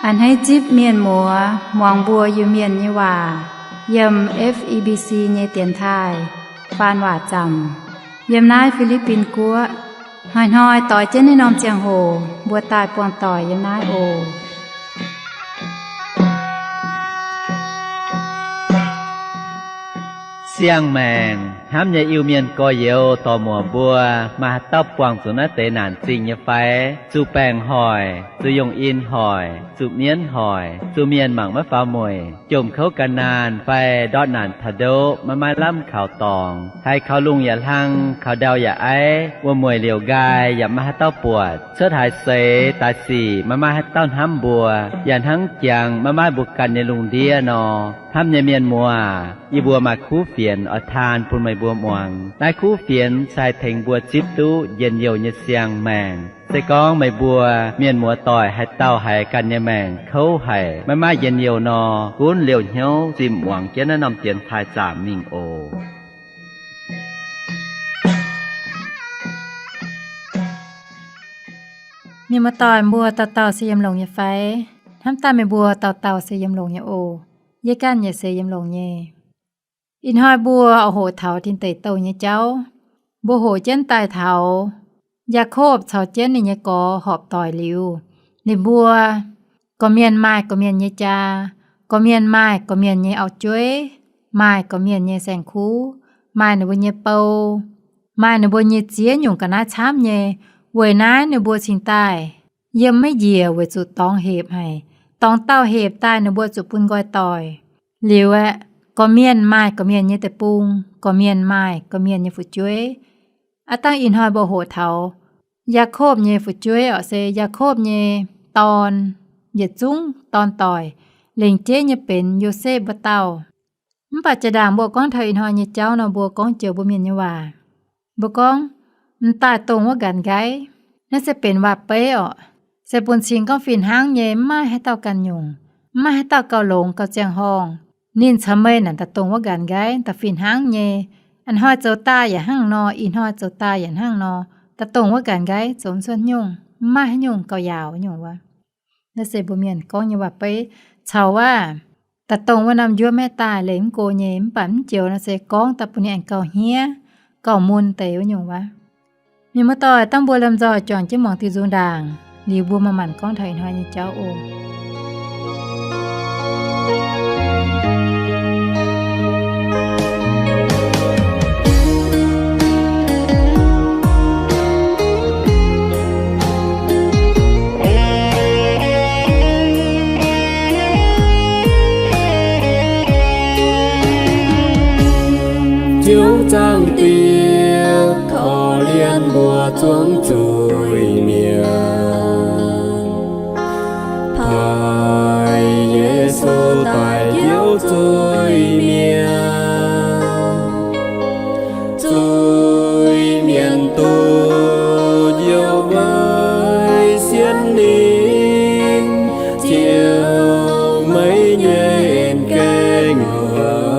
A'hneiv zipv mienh muoz muangx mbuo Iu-Mienh nyei waac yiem F E B C nyei dienx taaih faan waac zaamc yiem naaiv Fi^li^bin Guoqv. Hnoi-hnoi doix jienv naaiv norm ziangh hoc mbuo daaih buangh doic yiem naaiv oc. Siang-maengc hnamv nyei Iu-Mienh gorx-youz dorc-muoc mbuo, maaih haaix dauh buangh zuqc naaiv deix naanc zingh nyei fai? Zuqc baengc hoic, zuqc yongh in hoic, zuqc mienv hoic, zuqc mienh mangc maiv faaux mueic, jomc kouv gan naanh fai ndortv naanc taux ndoqv maiv maaih lamh kaux dorngx, haiz kaux lungh yaac hlang, kaux ndau yaac aiv, wuom-mueic liouc nqaai yaac maiv maaih haaix dauh buatc, cuotv haaix seix daaih sic maiv maaih haaix dauh hnamv mbuo, yaac hnangv jangx maiv maaih mbuo ganh nyei lungh ndiev nor. Hnamv nyei mienh muoz, yie mbuo maaih kuv fienx oix taan bun meih mbuo muangx. Naaiv kuv fienx se haih tengx mbuo zipv duqv njien-youh nyei siang-maengc. Se gorngv meih mbuo mienh muoz doic haaix dauh haiz ganh nyei maengc kouv haic, maiv maaih njien-youh nor, gunv liouh hnyouv zimh muangx jienv naaiv norm dienx taaih zaamc mingh oc. Mienh muoz doic mbuo dauh dauh se yiem longx nyei fai? Hnamv daaih meih mbuo dauh dauh se yiem longx nyei oc. Yie ganh yaac se yiem longx nyei. Ih hnoi mbuo oix hoqc taux tin deic douh nyei jauv. Mbuo hoqc jienv daaih taux Yaakopv caux jienv ninh nyei gorx horpc doic liuz, ninh mbuo gorqv-mienh maaih gorqv-mienh nyei jaa, gorqv-mienh maaih gorqv-mienh nyei auv-jueiv, maaih gorqv-mienh nyei saeng-kuv, maaih ninh mbuo nyei bou, maaih ninh mbuo nyei ziex nyungc ga'naaiv camv nyei. Weic naaiv ninh mbuo cingx daaih yiem maiv njiec weic zuqc dorngx hepc haic. Dorngx dauh hepc daaih ninh mbuo zuqc bun nqoi doic. Liuz aeqv, gorqv-mienh maaih gorqv-mienh nyei deic-bung, gorqv-mienh maaih gorqv-mienh nyei fu'jueiv. Aav dangh ih hnoi mbuo hoqc taux Yaakopv nyei fu'jueiv orqc, se Yaakopv nyei dorn, yietc zungv dorn-doic, lengc jeiv nyei benx Yosepv wuov dauh. Mv baac jaa-ndaangc mbuo gorngv taux ih hnoi nyei jauv nor, mbuo gorngv joux mbuo mienh nyei waac. Mbuo gorngv, m'daaih dongh wuov nqanx nqaiv. Naaiv se benx waac-beiv orqc. Se bun cing gorngv fih hnangv nyei, mv maaih haaix dauh ganh nyungc, mv maaih haaix dauh gauh longx gauh ziangh horngh. Ninh caux meih naaic daaih dongh wuov nqanx nqaiv daaih fih hnangv nyei. A'hnoi zoux daaih yaac hnangv nor, ih hnoi zoux daaih yaac hnangv nor, daaih dongh wuov nqanx nqaiv zoux mv cuotv nyungc, mv maaih haaix nyungc gauh yaauc nyungc wuov. Naaiv se mbuo mienh gorngv nyei waac-beiv. Caux wuov, daaih dongh wuov norm njuov maiv daaih, lengc mv go nyei, mv baac mv joux naaiv se gorngv daaih bun ninh aengx gauh hniev, gauh mun deix wuov nyungc wuov. Mienh muoz-doic, dangh mbuo lomh nzoih juangc jienv muangx diuh nzung ndaangc, liuz mbuo maaih maanc gorngv taux ih hnoi nyei jauv oc. Ziouv Zaangc Diex, korv-lienh mbuo zuangx zuiz-mienh, paaiv Yesu daaih njoux zuiz-mienh. Zuiz-mienh duqv njoux weic sienx ninh, ziouc maiv nyei en gaengh wuov.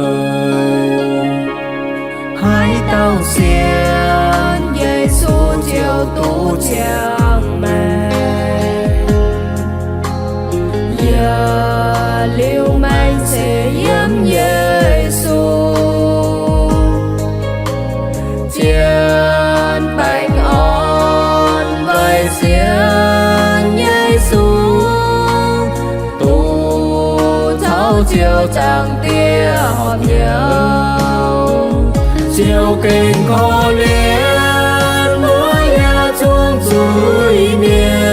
Haaix dauh sienx Yesu ziouc duqv ziangh maengc, yaac liuz maengc se yiem Yesu. Zien baengh orn weic sienx Yesu, duqv caux Ziouv Zaangc Diex horpc hnyouv. Ziouv gengh korv-lienh mbuo yaac zuangx zuiz-mienh.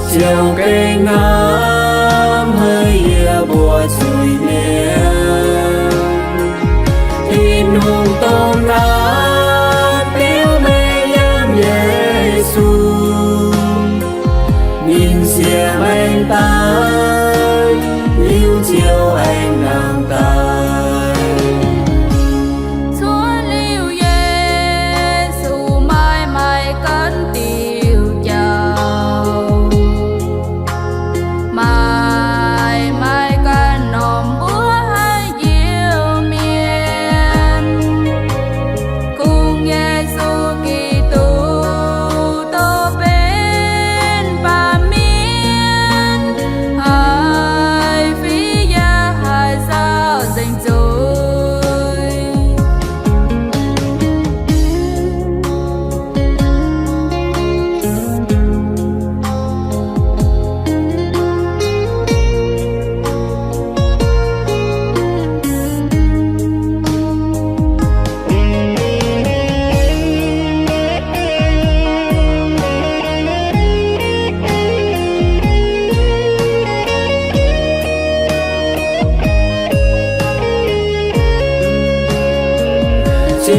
Ziouv gengh hnamv haic yie mbuo zuiz-mienh. Tin-Hungh dongh naaiv biux mengh yiem Yesu, ninh siex maengc daaih, liuz Ziouv aengx nangh daaih. Cuotv liuz Yesu maaih maaih ganh diuh jauv, maaih maaih ganh norm mbuo haic Iu-Mienh, kungx Yesu Giduc dongh benx baamh mienh.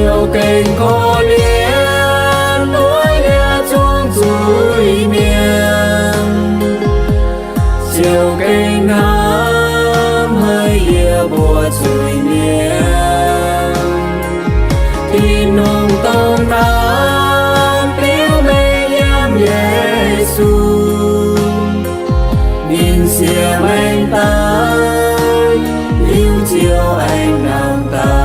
Ziouc gengh korv-lienh mbuo yietc zungv zuiz-mienh, ziouc gengh hnamv haiz yie mbuo zuiz-mienh. Tin-Hungh dongh naaiv biux mengh yiem Yesu, ninh siex maengx daaih, liuz ziouc aengx nangh daaih.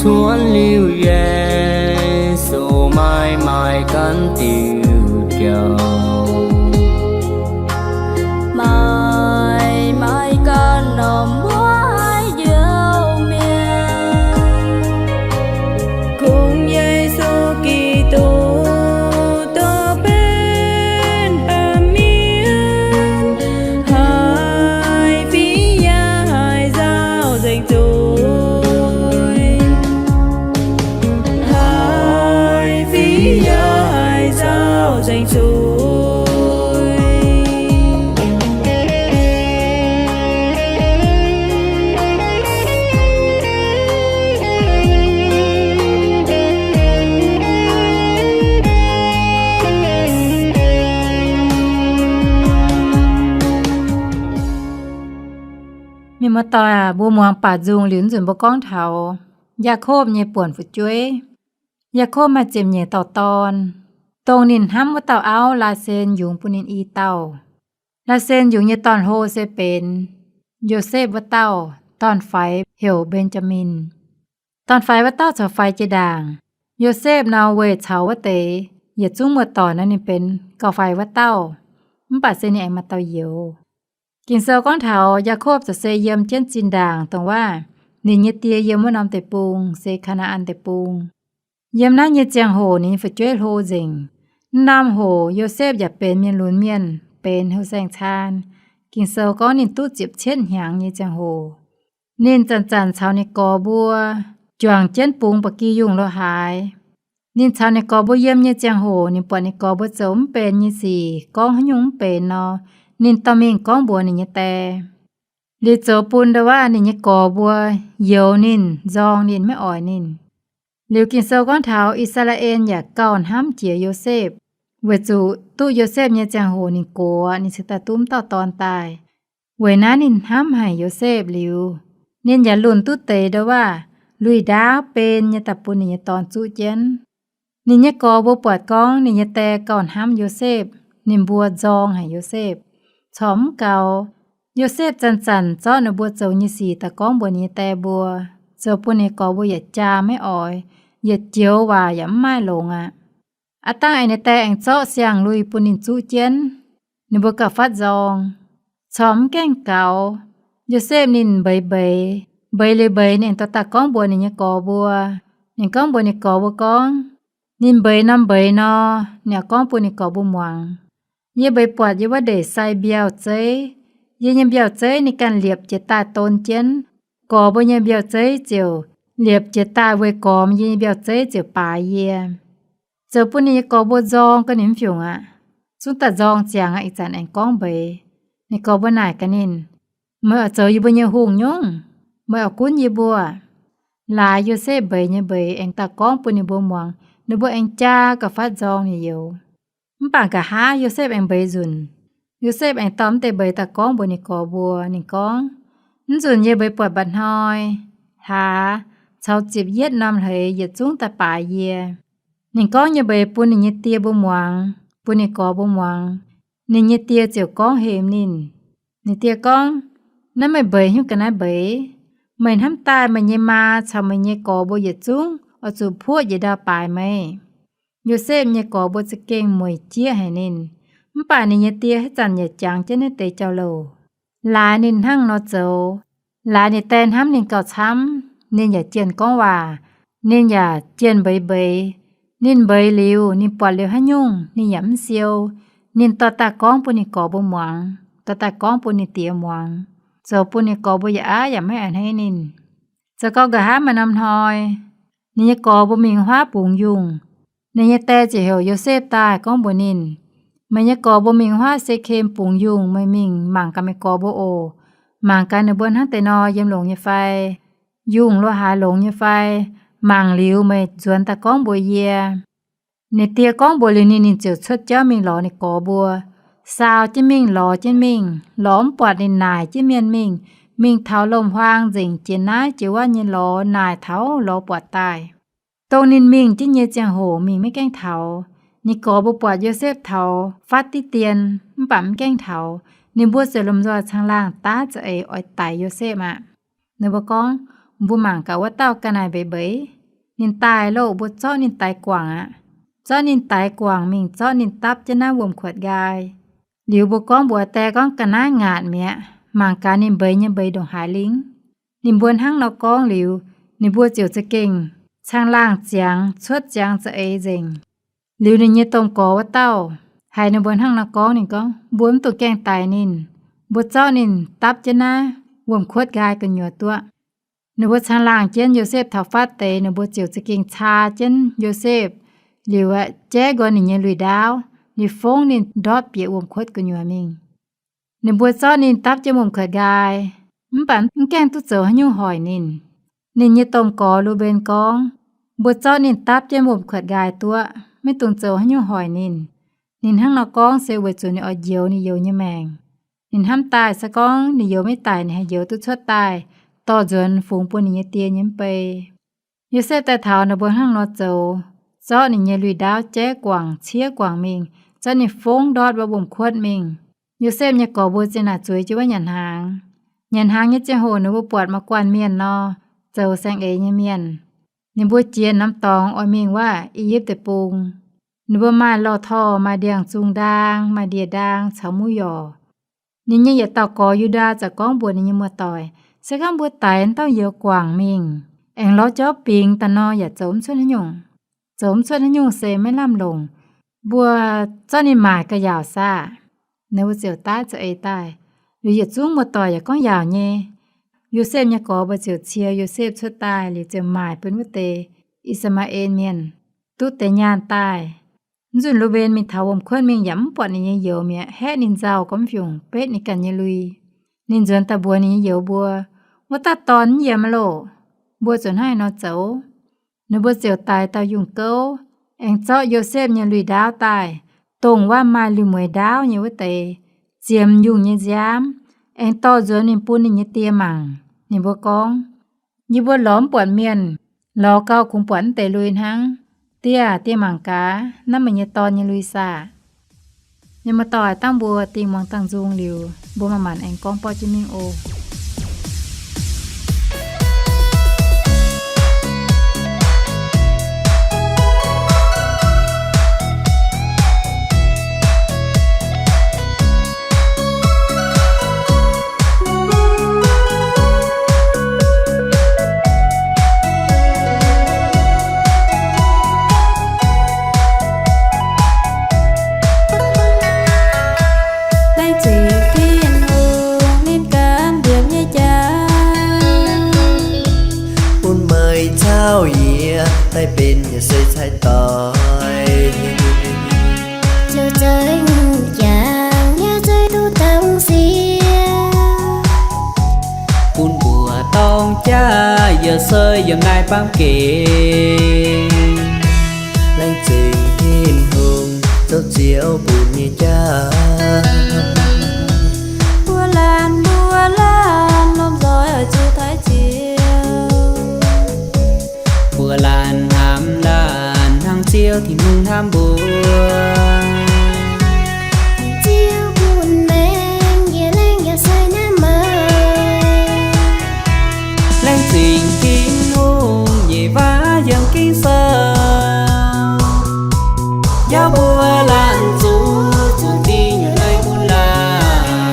Cuotv liuz Yesu maaih maaih ganh diuh jauv, maaih maaih ganh norm wuov haaix njoux mienh, kungx Yesu Giduc dorh benx baamh mienh, haiz fih yaac haiz nzauh nzengc zuiz, haiz fih yaac haiz nzauh nzengc zuiz. Mienh muoz-doic aac, mbuo muangx baac nzung liuz nzunc mbuo gorngv taux Yaakopv nyei buonc fu'jueiv. Yaakopv maaih ziepc nyeic dauh dorn. Dongh ninh hnamv wuov dauh auv, Laasen, yungz bun ninh i dauh. Laasen yungz nyei dorn-hlo se benx Yosepv wuov dauh, dorn-faix heuc Mben^jaa^min. Dorn-faix wuov dauh corc faix jiex ndaangc. Yosepv nor weic caux wuov deix yietc zungv muoz-doic nor ninh benx gauh faix wuov dauh, mv baac se ninh aengx maaih dauh youz. Ging-Sou gorngv taux Yaakopv za'gengh se yiem jienv zinh ndaangc dongh waac ninh nyei die yiem wuov norm deic-bung, se Kaa^naa^an Deic-Bung. Yiem naaiv nyei ziangh hoc ninh nyei fu'jueiv hlo nzengc. Naaiv norm hoc Yosepv yaac benx mienh lunx mienh, benx heuc saeng-caan. Ging-Sou gorngv ninh duqv ziepc cietv hnyangx nyei ziangh hoc. Ninh zanc-zanc caux ninh gorx mbuo juangc jienv bungx ba'gi yungh lo haaix. Ninh caux ninh gorx mbuo yiem nyei ziangh hoc ninh buatc ninh gorx mbuo zoux mv benx nyei sic, gorngv haaix nyungc mv benx nor, ninh dorh mingh gorngv mbuox ninh nyei die. Liuz zoux bun ndau waac ninh nyei gorx mbuo youx ninh, nzorng ninh, maiv oix ninh. Liuz Ging-Sou gorngv taux I^saa^laa^en yaac gauh hnamv jiex Yosepv, weic zuqc duqv Yosepv nyei ziangh hoc ninh gox, ninh cingx daaih duqv wuov dauh dorn daaih. Weic naaiv ninh hnamv haic Yosepv liuz, ninh yaac lunh duqv deix ndau waac lui-ndaauv ben nyei daaih bun ninh nyei dorn zuqv jienv. Ninh nyei gorx mbuo buatc gorngv ninh nyei die gauh hnamv Yosepv, ninh mbuo nzorng haic Yosepv. Corc mv gaux, Yosepv zanc-zanc zorqv ninh mbuo zoux nyei sic daaih gorngv mbuox ninh nyei die mbuo, zoux bun ninh gorx mbuo yietc jaa maiv oix, yietc joux waac yaac mv maaih longx aqv. Aav dangh aengx ninh die aengx zorqv siang-lui bun ninh zuqv jienv, ninh mbuo gauh fatv nzorng. Corc mv gaengh gaux, Yosepv ninh mbeix mbeix, mbeix liuz mbeix ninh dorh daaih gorngv mbuox ninh nyei gorx mbuo. Ninh gorngv mbuox ninh gorx mbuo gorngv, ninh mbeix norm mbeix nor, ninh oix gorngv bun ninh gorx mbuo muangx, yie mbeix buatc yiem wuov ndeic sai mbiauh zeiv. Yie nyei mbiauh zeiv ninh ganh liepc jiez daaih don jienv. Gorx mbuo nyei mbiauh zeiv ziouc liepc jiez daaih weic gormx yie nyei mbiauh zeiv ziouc baaix yie. Zoux bun ninh nyei gorx mbuo nzorng gau ninh mv fiungc aqv. Zungv daaih nzorng ziangx aqv, ih zanc aengx gorngv mbeix. Ninh gorx mbuo naaic gaax ninh, meih oix zoux yie mbuo nyei hungh nyungc? Meih oix gunv yie mbuo? Laaix Yosepv mbeix nyei mbeix aengx daaih gorngv bun ninh mbuo muangx, ninh mbuo aengx jaa gauh fatv nzorng ninh youz. Mv baac nqa'haav Yosepv aengx mbeix nzunc. Yosepv aengx dorh mv deix mbeix daaih gorngv mbuox ninh gorx mbuo. Ninh gorngv, mv nzunc yie mbeix buatc mba'hnoi hlaax caux ziepc yietv norm hleix yietc zungv daaih baaix yie. Ninh gorngv nyei mbeix bun ninh nyei die mbuo muangx, bun ninh gorx mbuo muangx. Ninh nyei die ziouc gorngv hemx ninh. Ninh die gorngv, naaiv meih mbeix haaix nyungc ga'naaiv mbeix? Meih hnamv daaih meih nyei maa caux meih nyei gorx mbuo yietc zungv oix zuqc puoqv njiec ndau baaix meih. Yosepv nyei gorx mbuo za'gengh mueic jieqv haic ninh. Mv baac ninh nyei die haaix zanc yaac jangx jienv naaiv deix jauv-louc. Laaix ninh hnangv nor zoux, laaix ninh die hnamv ninh gauh camv, ninh yaac jienh gorngv waac, ninh yaac jienh mbeix mbeix. Ninh mbeix liuz, ninh buatc liuz haaix nyungc ninh yaac mv siou. Ninh dorh daaih gorngv bun ninh gorx mbuo muangx, dorh daaih gorngv bun ninh diex muangx, zoux bun ninh gorx mbuo yaac aav yaac maiv a'hneiv ninh. Zoux gau nqa'haav maaih norm hnoi, ninh nyei gorx mbuo mingh huaav bungx yungh. Ninh nyei die ziouc heuc Yosepv daaih gorngv mbuox ninh, meih nyei gorx mbuo mingh huaav Sekem bungx yungh, meih mingh mangc gaax meih gorx mbuo oc. Mangc gaax ninh mbuo hnangv deix nor yiem longx nyei fai. yungh lo haaix longx nyei fai? Mangc liuz meih nzuonx daaih gorngv mbuox yie. Ninh die gorngv mbuox liuz ninh, ninh ziouc cuotv jauv mingh lorz ninh gorx mbuo, saau jienv mingh, lorz jienv mingh, lorz mv buatc ninh naaic jienv mienh mingh, mingh taux lomc-huaang nzengc jiex naaiv jiex wuov nyei lorz naaic taux lorz buatc daaih. Dongh ninh mingh jienv nyei ziangh hoc mingh maiv gaengh taux. Ninh gorx mbuo buatc Yosepv taux fatv diqv dien mv baac mv gaengh taux, ninh mbuo ziouc lomh nzoih caangh laangh daav za'eix oix daix Yosepv aqv. Ninh mbuo gorngv, mbuo mangc gaax wuov dauh ga'naaiv mbeix mbeix. Ninh daaih loh, mbuo zorqv ninh daix guangc aqv. Zorqv ninh daix guangc mingh, zorqv ninh dapv jienv naaiv wuom-kuotv nqaai. Liuz mbuo gorngv mbuox die gorngv ga'naaiv ngaatc mi'aqv, mangc gaax ninh mbeix nyei mbeix ndongc haaix lingv. Ninh mbuo hnangv nor gorngv liuz, ninh mbuo ziouc za'gengh caangh laangh ziangx cuotv ziangx za'eix nzengc. Liuz ninh nyei domh gorx wuov dauh haiz ninh mbuo hnangv nor gorngv, ninh gorngv, mbuo mv dungx gaengh daix ninh. Mbuo zorqv ninh dapv jienv naaiv wuom-kuotv nqaai gu'nyuoz duqv. Ninh mbuo caangh laangh jienv Yosepv taux fatv deix, ninh mbuo ziouc za'gengh caa jienv Yosepv, liuz aeqv, jaiv nqoi ninh nyei lui-ndaauv, liuz fongv ninh ndortv bieqc wuom-kuotv gu'nyuoz mingh. Ninh mbuo zorqv ninh dapv jienv wuom-kuotv nqaai, mv baac mv gaengh duqv zoux haaix nyungc hoic ninh. Ninh nyei domh gorx Lu^mben gorngv, mbuo zorqv ninh dapv jienv wuom-kuotv nqaai duqv, maiv dungx zoux haaix nyungc hoic ninh. Ninh hnangv nor gorngv se weic zuqc ninh oix njoux ninh youz nyei maengc. Ninh hnamv daaih se gorngv ninh youz maiv daic, ninh haih njoux duqv cuotv daaih dorh nzuonx fungx bun ninh nyei die nyei mv bei. Yosepv daaih taux ninh mbuo hnangv nor zoux, zorqv ninh nyei lui-ndaauv jaiv guangc, ciev guangc mingh, zorqv ninh fongv ndortv wuom-kuotv mingh. Yosepv nyei gorx mbuo zinh naaic zueiz jienv wuov nyanc hnaangx. Nyanc hnaangx nyei ziangh hoc ninh mbuo buatc maaih guanh mienh nor, zoux saeng-eix nyei mienh. Ninh mbuo jiex norm dorngx oix mingh wuov I^yipv Deic-Bung. Ninh mbuo maaih lorh torh, maaih ndiangx-zung ndaang, maaih ndie-ndaang caux muv yorc. Ninh nyei yietc dauh gorx Yu^ndaa ziouc gorngv mbuox ninh nyei muoz-doic, se gorngv mbuo daix dauh youz guangc mingh, aengx lorz jauv bingx daaih nor yaac zoux mv cuotv haaix nyungc. Zoux mv cuotv haaix nyungc se maiv lamh longc. Mbuo zorqv ninh maaic ga'yaauc saah? Ninh mbuo ziouc daav za'eix daaih. Liuz yietc zungv muoz-doic yaac gorngv yaauc nyei. Yosepv nyei gorx mbuo ziouc cie Yosepv cuotv daaih liuz ziouc maaic bun wuov deix I^saa^maa^en Mienh duqv deix nyaanh daaih. Nzunc Lu^mben mingh taux wuom-kuotv mingh yaac mv buatc ninh nyei youz mi'aqv, haeqv ninh nzauh gormx fiungc, betv ninh ganh nyei lui. Ninh nzuonx daaih mbuox ninh nyei youz mbuo, wuov dauh dorn mv yiem loh. Mbuo zuqc hnangv haaix nor zoux? Ninh mbuo ziouc daix dauh yungh gouv, aengx zorqv Yosepv nyei lui-ndaauv daaih, dongh wuov maaih lui-mueiz ndaauv nyei wuov deix, ziemx yungh nyei nziaamv, aengx dorh nzuonx mingh bun ninh nyei die mangc. Ninh mbuo gorngv, yie mbuo lorz mv buatc mienh, lorz gau kungx buatc mv deix lui hnangv. Die aah, die mangc gaax, naaiv meih nyei dorn nyei lui saah? Mienh muoz-doic, dangh mbuo dingh muangx dangh nzung liuz, mbuo manc-manc aengx gorngv borqv jienv mingh oc. Laengz zingh Tin-Hungh ninh ganh mbienx nyei jaax, bun meih caux yie daaih benx yaac se cai doix. Ziouc zeiz jangx yaac zeiz duqv dangx siex, bun mbuo dorng jaax yaac se yiem naaiv baamh gen. Laengz zingh Tin-Hungh zoux Ziouv bun nyei jaax. Mbuo laanh, mbuo laanh lomh nzoih zuqc taaih Ziouv. Mbuo laanh hnamv laanh hnangv Ziouv Tin-Hungh hnamv mbuo. Ziouv bun maengc yie, laengz yaac se hnamv meih. Laengz zingh Tin-Hungh nyei waac yiem Ging-Sou, yaac mbuo laanh zuqc zuqc dingh nyei leiz bun laanh.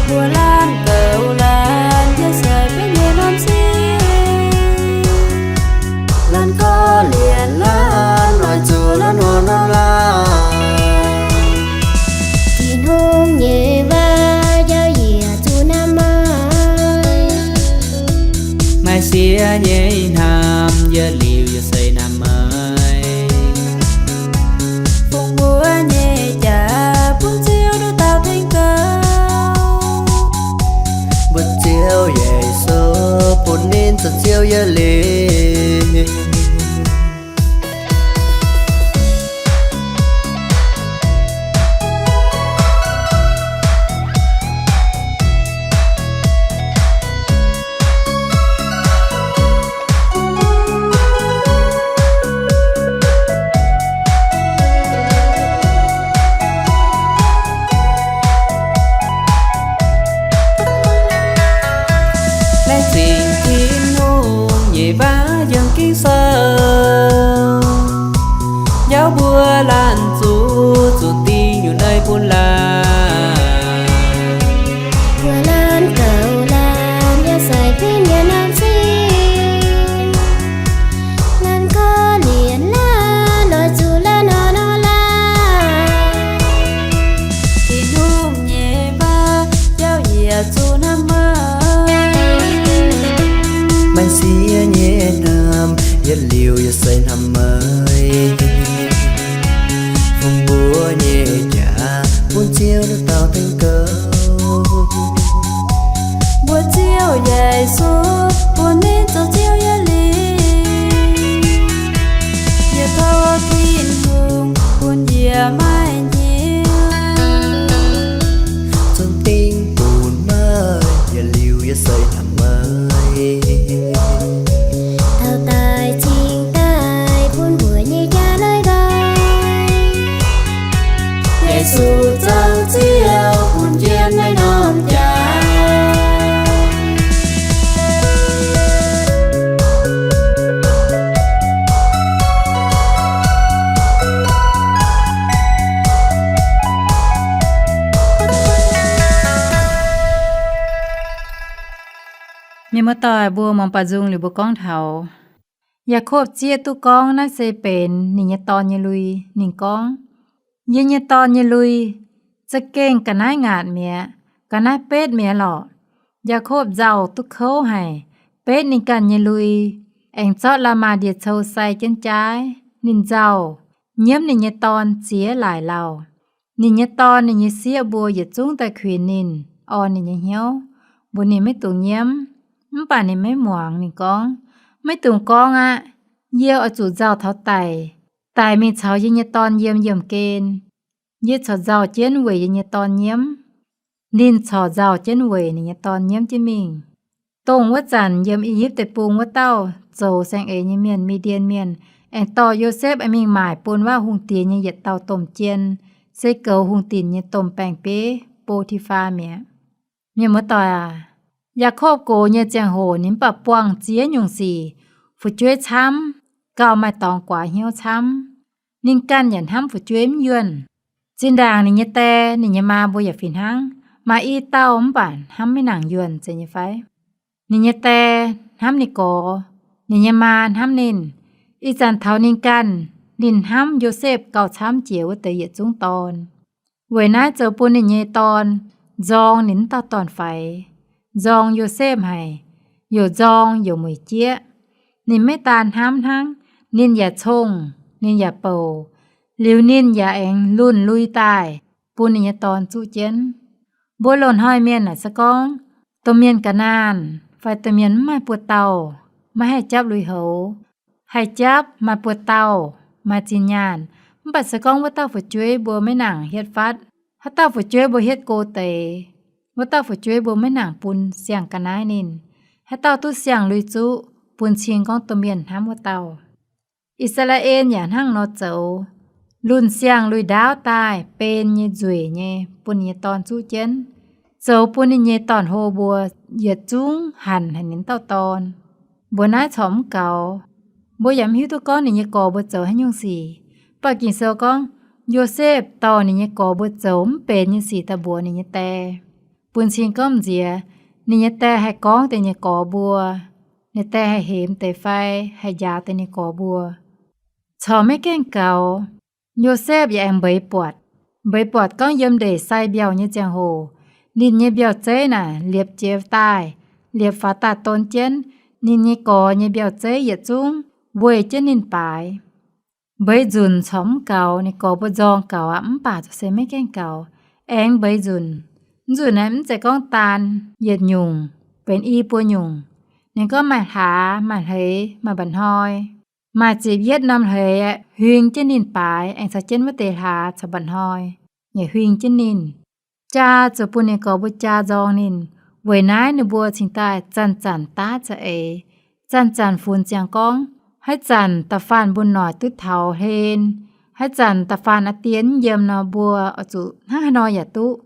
Mbuo laanh goux laanh yaac se benx nyei norm cing. Laanh gorx-lienh laanh oix zuqc laanh hnangv norm laanh. Tin-Hungh nyei waac yaac yie zuqc hnamv meih. Maaih siex nyei hnamv yie liuz yaac se hnamv meih. Fungx mbuo nyei jaax bun Ziouv nduov dauh tengx gouv. Mbuo Ziouv Yesu Yietc liuz yaac se hnamv meih, fungx mbuo nyei jaax bun Ziouv duqv dauh tengx gouv. Mbuox Ziouv Yesu, bun ninh zoux Ziouv yie lingc. Yie tov Tin-Hungh bun yie maiv nyiemv, zunc dingh bun meih, yietc liuz yaac se hnamv meih. Taux daaih cingx daaih bun mbuo nyei jaax naaiv nqoi. Yesu zoux Ziouv bun jienv naaiv norm jaax. Mienh muoz-doic mbuo muangx baaux nzung liuz mbuo gorngv taux Yaakopv zieqv duqv gorngv naaiv se benx ninh nyei dorn nyei lui. Ninh gorngv, yie nyei dorn nyei lui, za'gengh ga'naaiv ngaatc mi'aqv, ga'naaiv betv mi'aqv lorqc. Yaakopv nzauh duqv kouv haic, betv ninh ganh nyei lui, aengx zorqv Laamaa ndie-cou sai jienv jaaiv. Ninh nzauh, nyiemv ninh nyei dorn ziex laaic lauh. Ninh nyei dorn, ninh nyei sieqv mbuo yietc zungv daaih kuinx ninh, orn ninh nyei hnyouv, mbuox ninh maiv dungx nyiemv. Mv baac ninh maiv muangx. Ninh gorngv, maiv dungx gorngv aqv. Yie oix zuqc nzauh taux daic, daic mingh caux yie nyei dorn yiem yiemh gen. Yie corc nzauh jienv weic yie nyei dorn nyiemv. Ninh corc nzauh jienv weic ninh nyei dorn nyiemv jienv mingh. Dongh wuov zanc yiem I^yipv Deic-Bung wuov dauh zoux saeng-eix nyei mienh, Mi^ndien Mienh, aengx dorh Yosepv mingh maaic bun wuov hungh diex nyei yietc dauh domh jien, se goux hungh dinc nyei domh baeng-bieiv, Bo^ti^faa, mi'aqv. Mienh muoz-doic aac, Yaakopv gox nyei ziangh hoc ninh mv baac buangh ziex nyungc sic fu'jueiv camv, gauh maaih dorngx guaax hnyouv camv. Ninh ganh yaac hnamv fu'jueiv mv yuonh. Zinh ndaangc ninh nyei die, ninh nyei maa mbuo yaac fih hnangv, maaih i dauh mv baac hnamv maiv nangc yuonh, zeiz nyei fai? Ninh nyei die hnamv ninh gorx, ninh nyei maa hnamv ninh. Ih zanc taux ninh ganh, ninh hnamv Yosepv gauh camv jiex wuov deix yietc zungv dorn. Weic naaiv zoux bun ninh nyei dorn nzorng ninh wuov dauh dorn-faix, nzorng Yosepv haic, youc nzorng youc mueic jieqv. Ninh maiv daan hnamv hnangv, ninh yaac cong, ninh yaac bouc, liuz ninh yaac aengx lunh lui daaih bun ninh nyei dorn zuqv jienv. Mbuo loz-hnoi mienh naaic se gorngv, domh mienh ga'naanh fai domh mienh mv maaih buoz-dauh, maiv haih japv lui-houx. Haih japv, maaih buoz-dauh, maaih zinh nyaanh, mv baac se gorngv wuov dauh fu'jueiv mbuo maiv nangc hietv fatv, haaix dauh fu'jueiv mbuo hietv go deix, wuov dauh fu'jueiv mbuo maiv nangc bun siang-ga'naaiv ninh, haaix dauh duqv siang-lui zuqv, bun cing gorngv domh mienh hnamv wuov dauh. I^saa^laa^en yaac hnangv nor zoux, lunh siang-lui ndaauv daaih ben nyei nzueic nyei bun ninh nyei dorn zuqv jienv, zoux bun ninh nyei dorn-hlo mbuo yietc zungv hanc haic ninh dauh dorn. Mbuox naaiv corc mv gaux. Mbuo yaac mv hiuv duqv gorngv ninh nyei gorx mbuo zoux haaix nyungc sic. Mv baac Ging-Sou gorngv, Yosepv dorh ninh nyei gorx mbuo zoux mv benx nyei sic daaih mbuox ninh nyei die, bun cing gorngv m'nziex ninh nyei die haih gorngv deix ninh nyei gorx mbuo, ninh die haih hemx deix fai haih njaaux deix ninh nyei gorx mbuo. Corc maiv gaengh gaux. Yosepv yaac aengx mbeix buatc. Mbeix buatc gorngv yiem ndeic sai mbiauh nyei ziangh hoc, ninh nyei mbiauh zeiv naaic liepc jiez daaih, liepc faaux daaih don jienv. Ninh nyei gorx nyei mbiauh zeiv yietc zungv weih jienv ninh baaix. Mbeix nzunc corc mv gaux, ninh gorx mbuo nzorng gaux aqv, mv baac se maiv gaengh gaux, aengx mbeix nzunc. Mv nzunc naaiv mv zeiz gorngv daan yietc nyungc, benx i buo nyungc. Ninh gorngv maaih hlaax, maaih hleix, maaih mba'hnoi, maaih ziepc yietv norm hleix huing jienv ninh baaix, aengx caux jienv wuov deix hlaax caux mba'hnoi yaac huing jienv ninh. Jaa zoux bun ninh gorx mbuo jaa nzorng ninh. Weic naaiv ninh mbuo cingx daaih zanc-zanc daav za'eix, zanc-zanc funx ziangx gorngv. Haaix zanc da'faanh mbuo noic duqv taux hlen, haaix zanc da'faanh a'dien mv yiem nor, mbuo oix zuqc hnangv haaix nor yaac duqv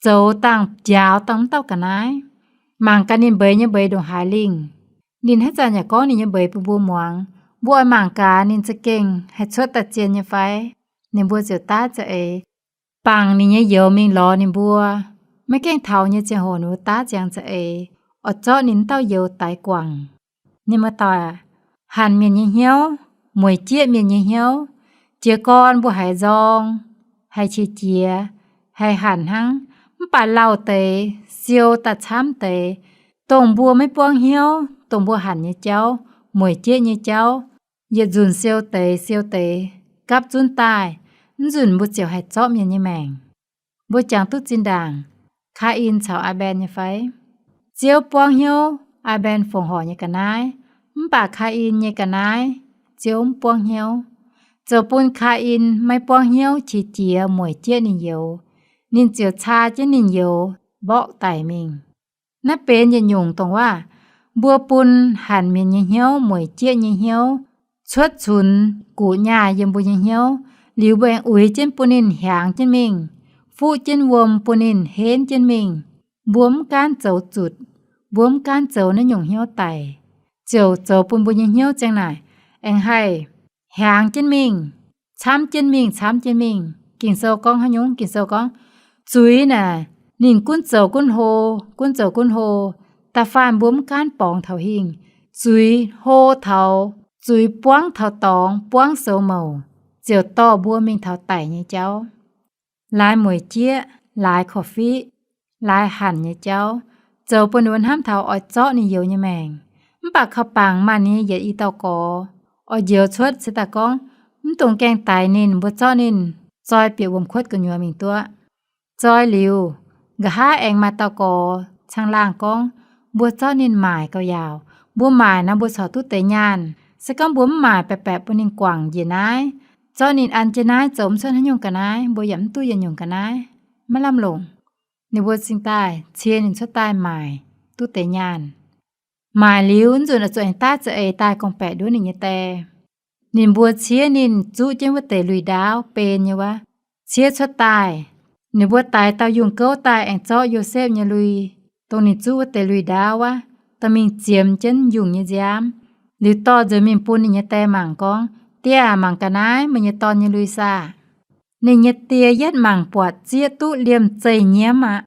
zoux dangh njaaux dangh wuov dauh ga'naaiv. Mangc gaax ninh mbeix nyei mbeix ndongc haaix lingh. Ninh haaix zanc yaac gorngv ninh nyei mbeix bun mbuo muangx. Mbuo oix mangc gaax ninh za'gengh haih cuotv daaih zien nyei fai. Ninh mbuo ziouc daav za'eix. Bangc ninh nyei youz mingh lorz ninh mbuo. Maiv gaengh taux nyei ziangh hoc ninh mbuo daav ziangx za'eix, oix zorqv ninh wuov dauh youz daix guangc. Ninh muoz-doic aac, hanc mienh nyei hnyouv, mueic jieqv mienh nyei hnyouv. Jiez gorn mbuo haiz nzorng, haiz qiex jiez, haiz hanc hnangv, mv baac lauh deix, siou daaih camv deix, dongh mbuo maiv buangv hnyouv, dongh mbuo hanc nyei jauv, mueic jieqv nyei jauv, yietc nzunc siou deix siou deix gapv zunv daaih, mv nzunc mbuo ziouc haih zorqv mienh nyei maengc. Mbuo jangx duqv zinh ndaangc Kaa^in caux Aa^mben nyei fai? Ziouv buangv hnyouv Aa^mben fongc horc nyei ga'naaiv, mv baac Kaa^in nyei ga'naaiv Ziouv mv buangv hnyouv. Zoux bun Kaa^in maiv buangv hnyouv qiex jiez mueic jieqv ninh youz. Ninh ziouc caa jienv ninh youz mborqv daic mingh. Naaiv benx yietc nyungc dongh waac mbuo bun hanc mienh nyei hnyouv, mueic jieqv nyei hnyouv, cuotv cunx guqc nyaah yiem mbuo nyei hnyouv, liuz mbuo aengx uix jienv bun ninh hiaangx jienv mingh, fuqv jienv wuom bun ninh henv jienv mingh. Mbuo mv gaanv zoux zutc, mbuo mv gaanv zoux naaiv nyungc hnyouv daic, ziouc zoux bun mbuo nyei hnyouv ziang naaic aengx haih hiaangx jienv mingh, camv jienv mingh, camv jienv mingh. Ging-Sou gorngv haaix nyungc? Ging-Sou gorngv, zuiz naaic ninh gunv zoux gunv hlo, gunv zoux gunv hlo. Da'faanh mbuo mv gaanv borngz taux hingh, zuiz hlo taux, zuiz buangv taux dorngx, buangv soux mouc, ziouc dorh mbuo mingh taux daic nyei jauv. Laaix mueic jieqv, laaix korv-fiqv, laaix hanc nyei jauv, zoux bun ninh mbuo hnamv taux oix zorqv ninh youz nyei maengc. Mv baac kaux bangc maanc nyei yietc i dauh gorx oix njoux cuotv se daaih gorngv, mv dungx gaengh daix ninh, mbuo zorqv ninh zoi bieqc wuom kuotv gu'nyuoz mingh duqv. Zoi liuz, nqa'haav aengx maaih dauh gorx caangh laangh gorngv, mbuo zorqv ninh maaic gauh yaauc. Mbuo maaic nor mbuo corc duqv deix nyaanh. Se gorngv mbuo mv maaic baeqc baeqc bun ninh guangc njiec naaiv, zorqv ninh an jienv naaiv zoux mv cuotv haaix nyungc ga'naaiv, mbuo yaac mv duqv yietc nyungc ga'naaiv, maiv lamh longc. Ninh mbuo cingx daaih cie ninh cuotv daaih maaic duqv deix nyaanh. Maaic liuz nzunc oix zuqc aengx daav za'eix daaih gorngv-baeqc nduov ninh nyei die. Ninh mbuo ciev ninh zuqv jienv wuov deix lui-ndaauv, ben nyei wuov, ciev cuotv daaih. Ninh mbuo daix dauh yungh gouv daaih aengx zorqv Yosepv nyei lui, dongh ninh zuqv wuov deix lui-ndaauv wuov, dorh mingh ziemx jienv yungh nyei nziaamv, liuz dorh nzuonx mingh bun ninh nyei die mangc gorngv, Die aah, mangc ga'naaiv, meih nyei dorn nyei lui saah? Ninh nyei die yietv mangc buatc zieqv duqv liemh zeih nyiemv aqv.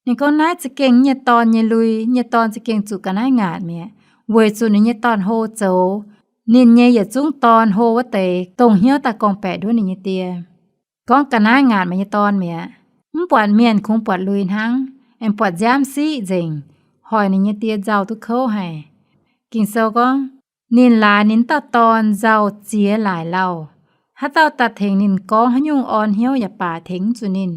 Ninh gorngv, Naaiv za'gengh nyei dorn nyei lui, nyei dorn za'gengh zuqc ga'naaiv ngaatc mi'aqv, weic zuqc ninh nyei dorn-hlo zoux ninh nyei yietc zungv dorn-hlo wuov deix dongh hnyouv daaih gorngv-baeqc nduov ninh nyei die. Gorngv ga'naaiv ngaatc meih nyei dorn mi'aqv. Mv buatc mienh kungx buatc lui hnangv, aengx buatc nziaamv siqv nzengc, hoic ninh nyei die nzauh duqv kouv haic. Ging-Sou gorngv, Ninh laaix ninh dauh dorn nzauh ziex laaic lauh. Haaix dauh daaih tengx ninh gorngv haaix nyungc orn hnyouv yaac baac, tengx mv zuqc ninh.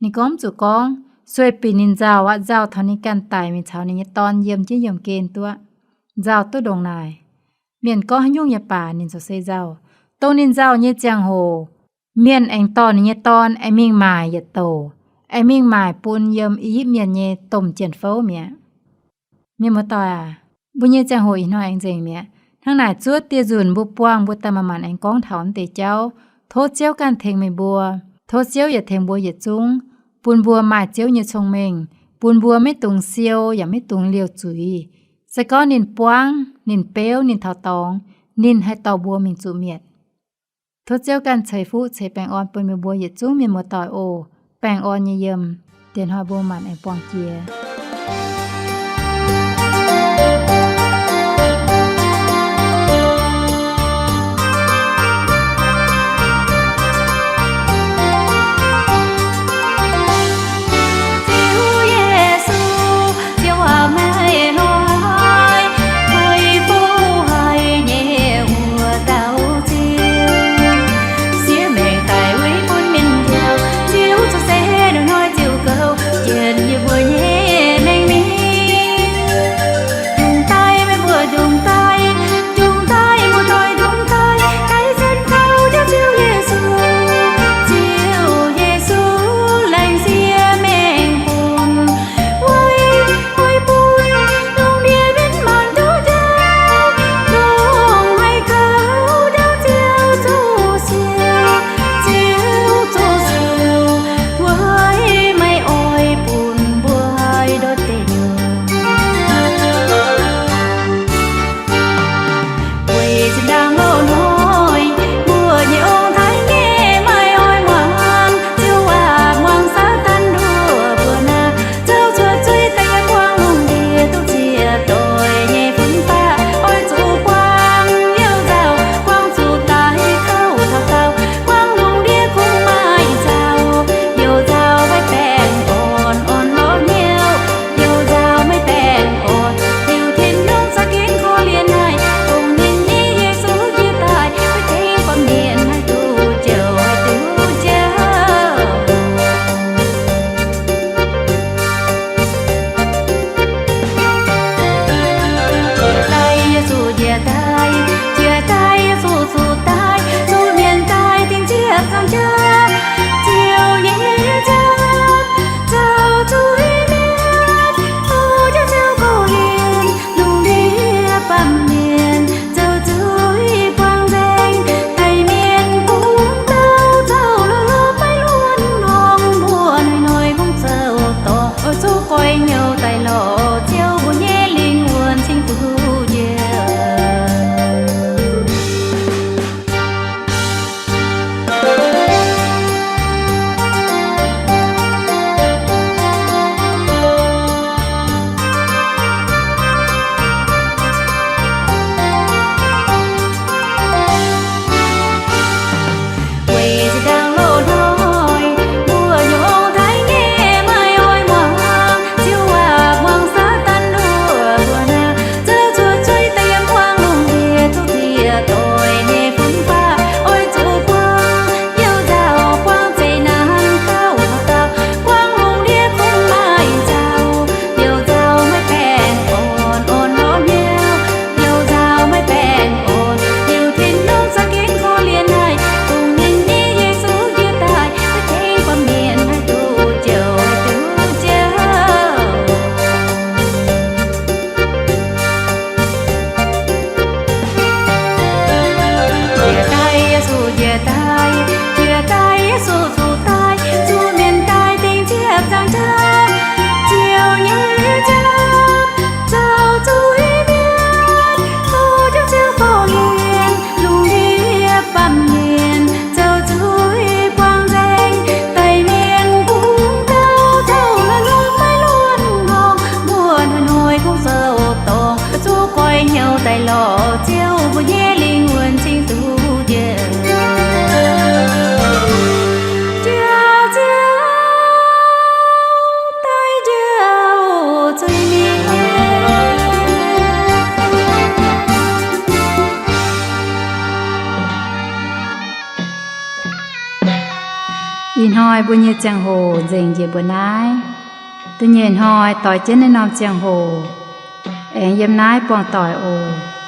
Ninh gorngv mv zuqc gorngv, sueih binc ninh nzauh aqv, nzauh taux ninh ganh daic mingh caux ninh nyei dorn yiem jienv yiemh gen duqv. Nzauh duqv ndongc naaic, mienh gorngv haaix nyungc yaac baac, ninh ziouc se nzauh. Dongh ninh nzauh nyei ziangh hoc, mienh aengx dorh ninh nyei dorn aengx mingh maaic yietc douc, aengx mingh maaic bun yiem I^yipv Mienh nyei domh jien-fouv mi'aqv. Mienh muoz-doic aac, mbuo nyei ziangh hoc ih hnoi aengx nzengc mi'aqv. Hnangv naaic zuov dieh nzunc mbuo buangh mbuo daaih manc-manc aengx gorngv taux naaiv deix jauv. Tov Ziouv ganh tengx meih mbuo. Tov Ziouv yaac tengx mbuo yietc zungv, bun mbuo maaih Ziouv nyei cong-mengh, bun mbuo maiv dungx siou yaac maiv dungx liouh zuiz. Se gorngv ninh buangv, ninh beuv, ninh taux dorngx, ninh haih dorh mbuo mingh zuqc mietc. Tov Ziouv ganh ceix fuqv ceix baengh orn bun meih mbuo yietc zungv mienh muoz-doic oc. Baengh orn nyei yiem. Diex hnoi mbuo manc aengx buangh jiex. Ih hnoi mbuo nyei ziangh hoc nzengc njiec mbuo naaiv. Da'nyeic hnoi doix jienv naaiv norm ziangh hoc, aengx yiem naaiv buangh doic oc.